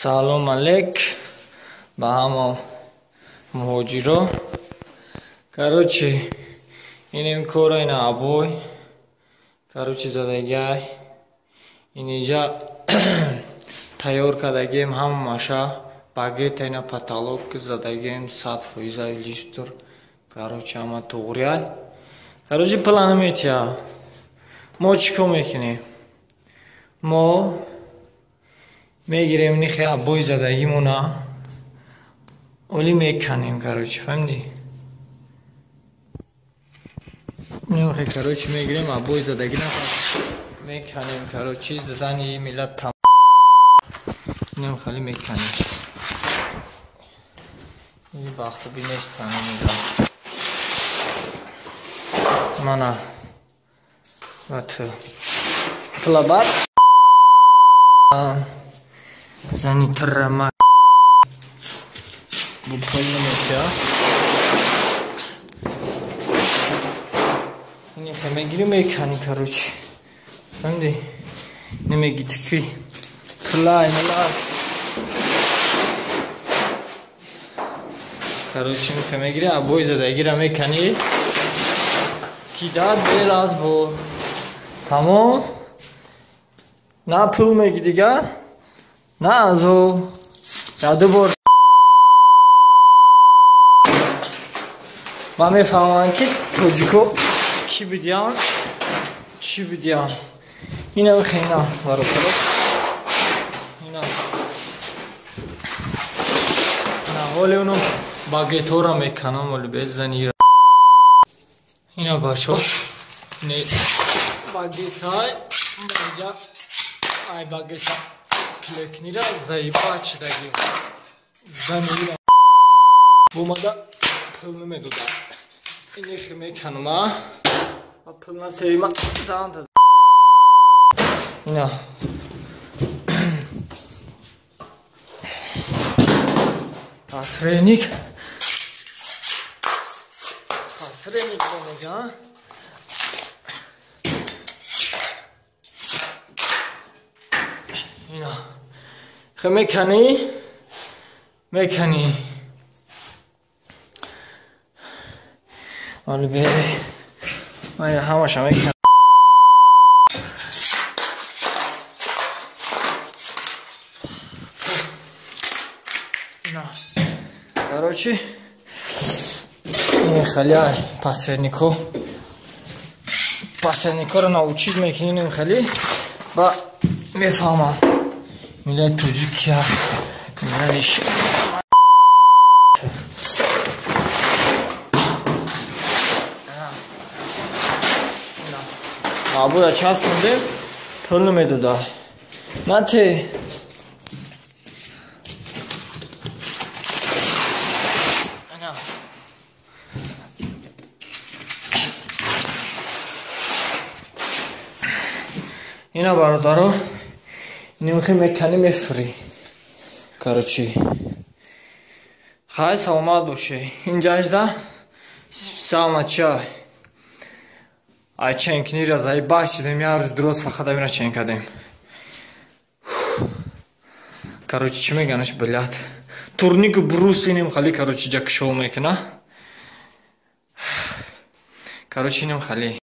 Салом алейк ба ҳама муҳоҷиро. Короче, инем кора ина обой. Короче, задагиай. Инҷа тайёр кардагием ҳамаша. Багета ина потолок задагием 100% листр. Короче, ҳама туғриай. Короче, план метия. Мо чӣ кор мекунем? Мо мегирем нихе обой задагимона, оли меканем, короче, фаҳмидӣ? Нихе, короче, мегирем обой задагина меканем, короче, зани миллат там нихали меканем. И ба хубӣ нестан миллат. Мана вот плабат зани трама буквально метя. Нихе мегири мекани, короче. Фаҳмидӣ? Намегити ки плай мала. Короче, нихе мегири обой задагира мекани. Кидат бел аз бор. Тамом. На пул меги дига, на азо. Я ду бор. Ман мефаҳмам ки тоҷико кӣ бидиҳанд, чӣ бидиҳанд. Инам хена бародаро. Ина. На ҳоли уно багетора меканам оли безани. Ина бачо. Не багетай маҷа ай багета клекнира заиба чидаги. Занира. Бумада пул намедода. Инихи меканума. Ва пул натеима занта. Ина. Посредник. Посредник мега. Ина. Хе мекани. Мекани. Оли бе. Ман ҳамаша меканам. Ина. Короче, хали посреднико. Посредникоро научить мекунем хали ва мефаҳмам. Миллати тоҷик кия, миллати абоя часпондем, пул намедода. Нате. Ина бародаро, нимхи мекани мефурӣ. Короче, хай саломат бошед. Инҷа специально чай. Ай ченкнира заебать шидем, я рӯз дуроз фақат амира чен кардем. Короче, чӣ меганаш, блядь. Турнику брус инем хали, короче, ҷа кишол мекуна. Короче, инем хали.